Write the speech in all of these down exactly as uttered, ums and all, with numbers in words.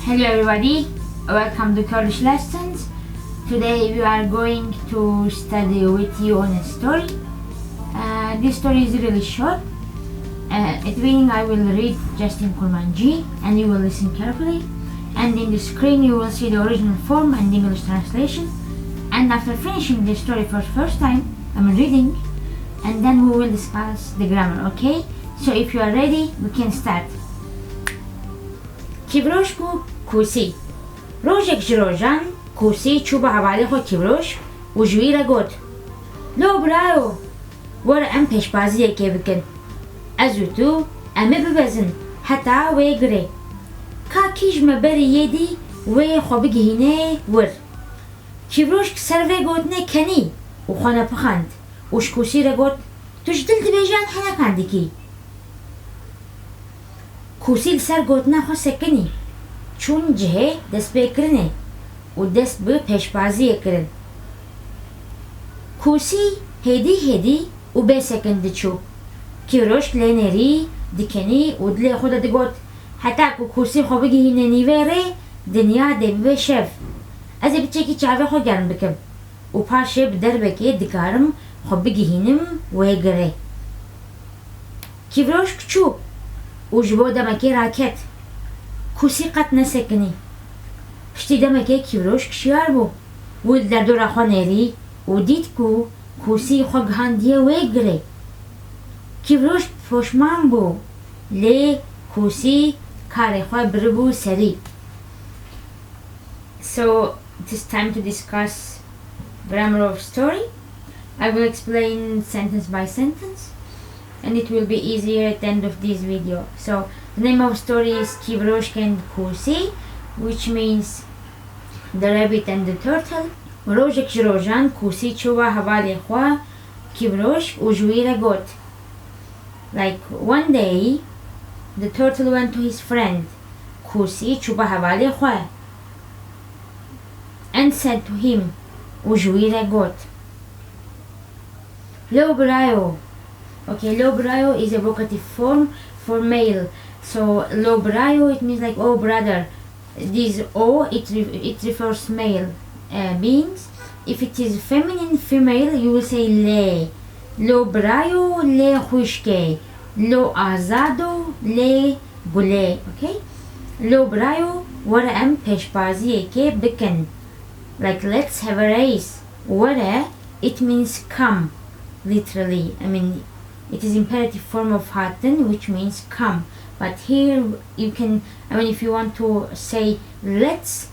Hello everybody, welcome to Kurdish Lessons. Today we are going to study with you on a story. Uh, this story is really short. Uh, it meaning I will read just in Kurmanji and you will listen carefully. And in the screen you will see the original form and English translation. And after finishing the story for the first time, I mean reading, and then we will discuss the grammar, okay? So if you are ready, we can start. Kîvroşk û Kûsî. Rojek ji rojan Kûsî çû bi hevalê xwe Kîvroşk û ji wî re got, Lo birayo, were em pêşbaziyekê bikin. Ez û tu em ê bibezin heta wê girê. Ka kî ji me berî yê dî wê xwe bigihîne wir. Kîvroşk ser vê gotinê kenî û xwe nepixand û ji Kûsî re got, Tu ji dil dibêjî an henekan dikî? Kûsî li ser gotina xwe sekinî, çûn cihê destpêkirinê û dest bi pêşbaziyê kirin. Kûsî hêdî hêdî û bê sekin diçû. Kîvroşk lê nêrî dikenî û dilê xwe de digot, Heta ku Kûsî xwe bigihîne nîvê rê, dinya dê bibe şev. Ez ê biçekî çavê xwe germ bikim û paşê bi derbekê dikarim xwe bigihînim wê girê. Kîvroşk çû û ji bo demekê raket. Kûsî qet nesekinî. Piştî demekê Kîvroşk şiyar bû. Wî li derdora xwe nêrî û dît ku Kûsî xwe gihandiye wê girê. Kîvroşk poşman bû, lê Kûsî karê xwe biribû serî. So it is time to discuss grammar of story. I will explain sentence by sentence and it will be easier at the end of this video. So the name of story is Kîvroşk and Kûsî, which means the rabbit and the turtle. Rojek ji rojan Kûsî çû va hevalê xwe Kîvroşk û ji wî re got, like, one day the turtle went to his friend. Kûsî çû ba hevalê xwe and said to him, û ji wî re got, Lo birayo. Okay, lo birayo is a vocative form for male. So lo birayo, it means like, oh brother. This o, it, re- it refers male uh, beings. If it is feminine, female, you will say lê. Lo birayo, lê xwişkê. Lo azado, lê gulê. Okay? Lo birayo, were em pêşbaziyekê bikin. Like, let's have a race. Were, it means come, literally. I mean, it is imperative form of hatin, which means come. But here you can, I mean, if you want to say let's,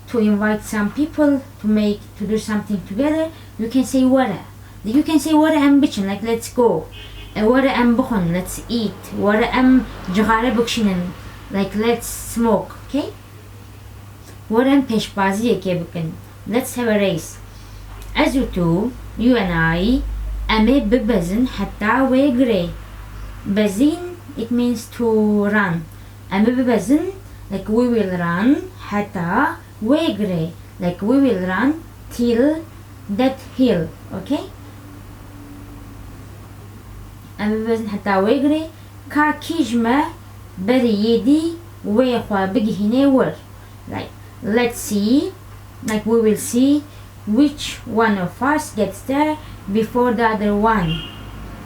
to invite some people to make, to do something together, you can say were. You can say were em biçin, like, let's go. E, were em bixwin, let's eat. Were em cixare bikişînin, like, let's smoke, okay? Were em pêşbaziyekê bikin. Let's have a race. Ez û tu, you and I, em ê bibezin heta wê girê. Bezîn, it means to run. Em ê bibezin, like, we will run, heta wê girê. Like, we will run till that hill, okay? Em ê bibezin heta wê girê. Ka kî ji me berî yê dî wê xwe bigihînê wir. Like, let's see, like, we will see which one of us gets there before the other one.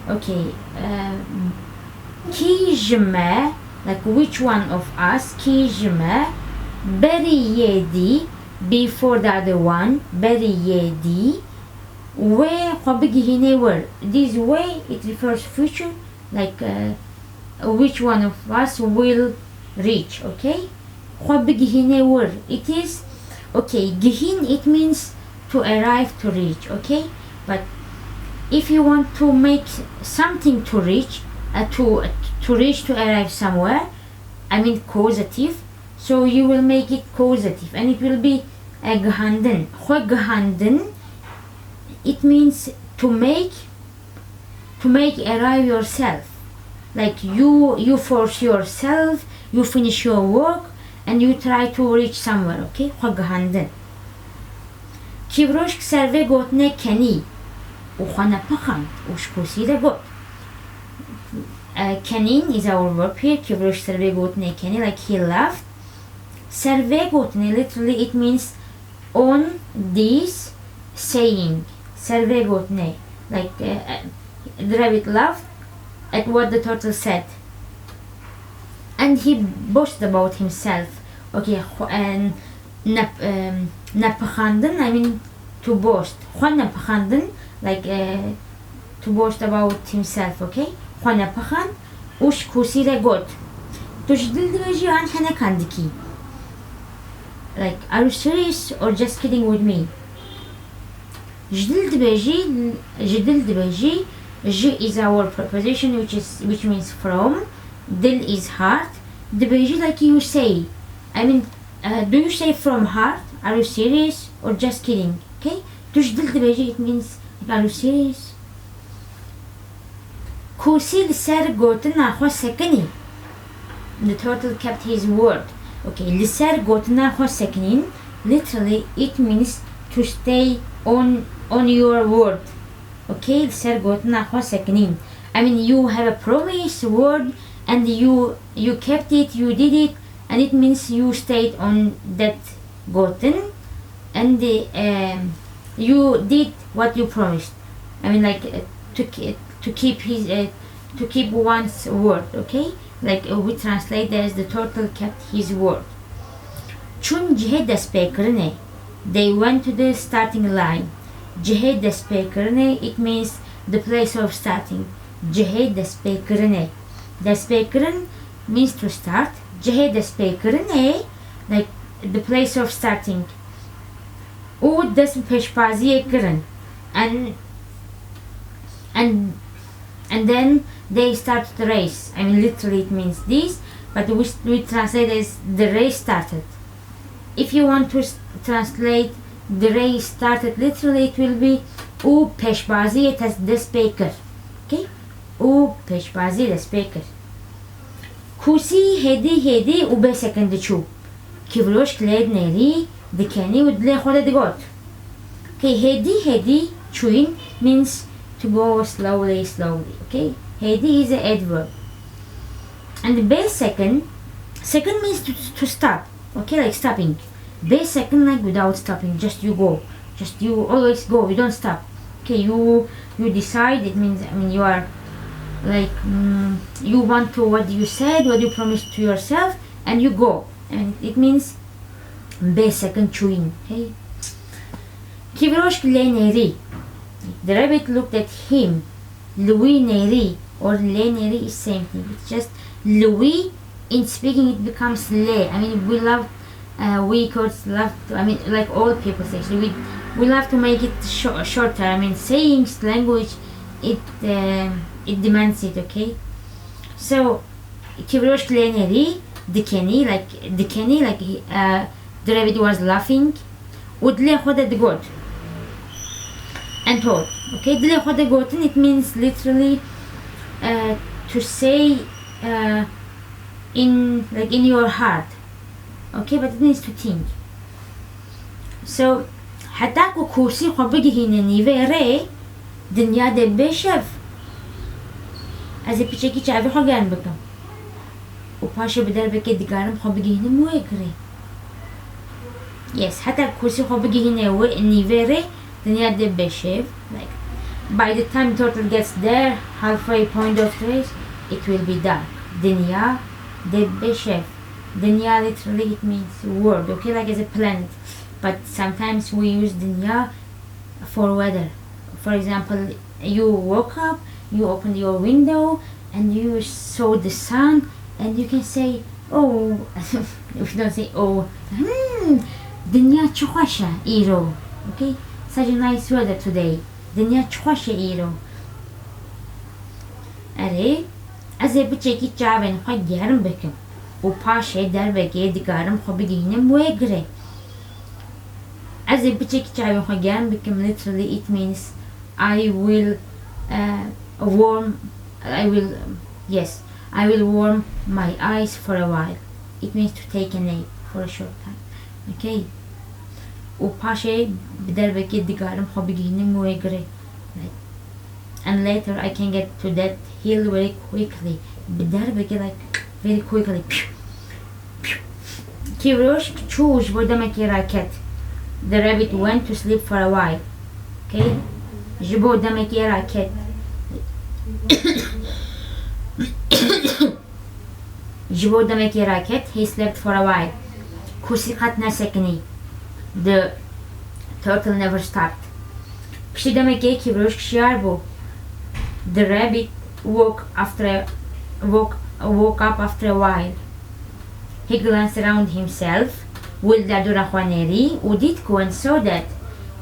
Okay, um, kî ji me, like, which one of us, kî ji me berî yê dî, before the other one, berî yê dî wê xwe bigihînê wir. This way, it refers future, like, uh, which one of us will reach, okay? Xwe bigihînê wir. It is, okay, gihîn, it means to arrive, to reach, okay? But if you want to make something to reach, uh, to, to reach, to arrive somewhere, I mean causative, so you will make it causative and it will be a gihandin. Xwe gihandin, it means to make, to make arrive yourself. Like you, you force yourself, you finish your work and you try to reach somewhere, okay? Xwe gihandin. Kîvroşk ser vê gotinê kenî û xwe nepixand û ji Kûsî re got. Uh, kenîn is our verb here. Kîvroşk ser vê gotinê kenî, like he laughed. Ser vê gotinê, literally it means on this saying. Ser vê gotinê. Like, uh, uh, the rabbit laughed at what the turtle said. And he boasted about himself. Okay, xwe, um, nep, um, nepixandin, I mean, to boast. Xwe nepixandin, like, uh, to boast about himself, okay? Xwe nepixand û ji kûsî re got, "Tu ji dil dibêjî an henekan dikî?" Like, are you serious or just kidding with me? Ji dil dibêjî, ji dil dibêjî, ji is our preposition which is, which means from, dil is heart, dibêjî like you say. I mean, uh, do you say from heart? Are you serious or just kidding? Okay? Tu ji dil dibêjî, it means, like, are you serious? Kûsî li ser gotina xwe sekinî. The turtle kept his word. Okay, li ser gotina xwe sekinîn. Literally, it means to stay on, on your word. Okay, li ser gotina xwe sekinîn. I mean, you have a promise, word, and you, you kept it, you did it, and it means you stayed on that gotin, and, um, you did what you promised. I mean, like, uh, to ke-, to keep his, uh, to keep one's word, okay? Like, uh, we translate as the turtle kept his word. Çûn cihê destpêkirinê. They went to the starting line. Cihê destpêkirinê, it means the place of starting. Cihê destpêkirinê. Destpêkirin means to start. Cihê destpêkirinê, like, the place of starting. Û dest bi pêşbaziyê kirin. And, and, and then they started the race. I mean, literally it means this, but we, we translate as the race started. If you want to s-, translate the race started literally, it will be û pêşbaziyê tes-, dest pê kir. Okay? Û pêşbaziyê dest pê kir. Kûsî hêdî hêdî û bê sekin diçû. Kîvroşk lê dinêrî, dikenî û dilê xwe de digot. Okay, hêdî hêdî çûyîn means to go slowly, slowly. Okay? Hêdî is a adverb. And bê sekin, sekin means to, to stop. Okay, like stopping. Bê sekin, like, without stopping, just you go. Just you always go, you don't stop. Okay, you, you decide, it means, I mean, you are, like, mm, you want to, what you said, what you promised to yourself, and you go. And it means bê sekin çûyîn. Okay? Kîvroşk lê nêrî. The rabbit looked at him. Li wî nêrî or lê nêrî is same thing. It's just li wî, in speaking it becomes lê. I mean, we love, uh, we Kurds love to, I mean, like all people actually, we, we love to make it sho-, shorter. I mean, sayings, language, it, um, it demands it, okay? So, Kîvroşk lê nêrî, dikenî, like, dikenî, like, he, uh, the rabbit was laughing. Û dilê xwe de digot. And thought. Okay, dilê xwe de gotin, it means literally, uh, to say, uh, in, like, in your heart. Okay, but it means to think. So, heta ku kûrsî xwe bigihîne nîvê rê, dinya dê bê şev. Ez ê piçekî çavê xwe germ bikim. Û paşê bi derbekê digarim xwe bigihînim wê girê. Yes, heta kûrsî xwe bigihîne wê nîvê rê, dinya dê bê şev. Like, by the time turtle gets there, halfway point of the race, it will be dark. Dinya dê bê şev. Dinya literally it means world, okay, like as a planet. But sometimes we use dinya for weather. For example, you woke up, you opened your window, and you saw the sun, and you can say, "Oh," we don't say, "Oh, hmm, dinya çi xweş e îro." Okay? Such a nice weather today. Dinya çi xweş e îro. Erê, ez ê biçekî çavên xwe germ bikim û paşê derbekê dikarim xwe bigihînim wê girê. Ez ê biçekî çavên xwe germ bikim, literally it means I will, uh, warm, I will, yes, I will warm my eyes for a while. It means to take a nap for a short time. Okay? Û paşê bi derbekê dikarim xwe bigihînim wê girê. Like, and later I can get to that hill very quickly. Bi derbekê, like, very quickly. Piu, piu. Kîvroşk çû û ji bo demekê raket. The rabbit went to sleep for a while. Okay? Ji bo demekê raket. Ji bo demekê raket, he slept for a while. Kûsî qet nesekinî. The turtle never stopped. Piştî demekê kîvroşk şiyar bû. The rabbit woke after a, woke, woke up after a while. He glanced around himself, wî li derdora xwe nêrî û dît ku and saw that,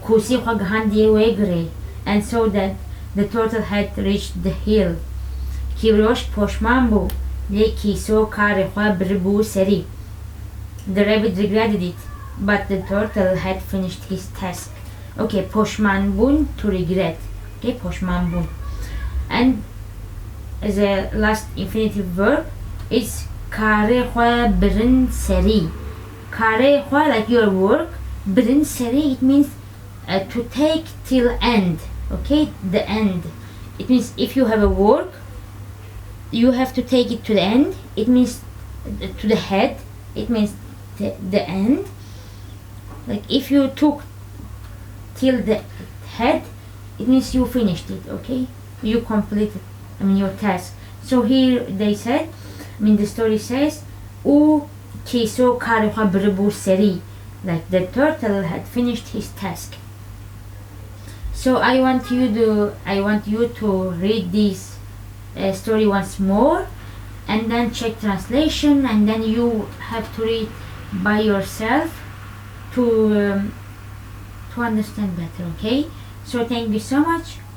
kûsî xwe gihandiye wê girê, and saw that the turtle had reached the hill. Kîvroşk poşman bû, lê kîso karê xwe biribû serî. The rabbit regretted it, but the turtle had finished his task. Okay, poşman bûn, to regret. Okay, poşman bûn. And as a last infinitive verb is karê xwe birin serî. Karê xwe, like your work, birin serî, it means uh, to take till end. Okay, the end. It means if you have a work, you have to take it to the end. It means uh, to the head. It means the, the end. Like if you took till the head, it means you finished it, okay? You completed, I mean, your task. So here they said, I mean, the story says, û kîso karê xwe biribû serî, like the turtle had finished his task. So I want you to, I want you to read this uh, story once more, and then check translation, and then you have to read by yourself to um, to understand better. Okay, so thank you so much.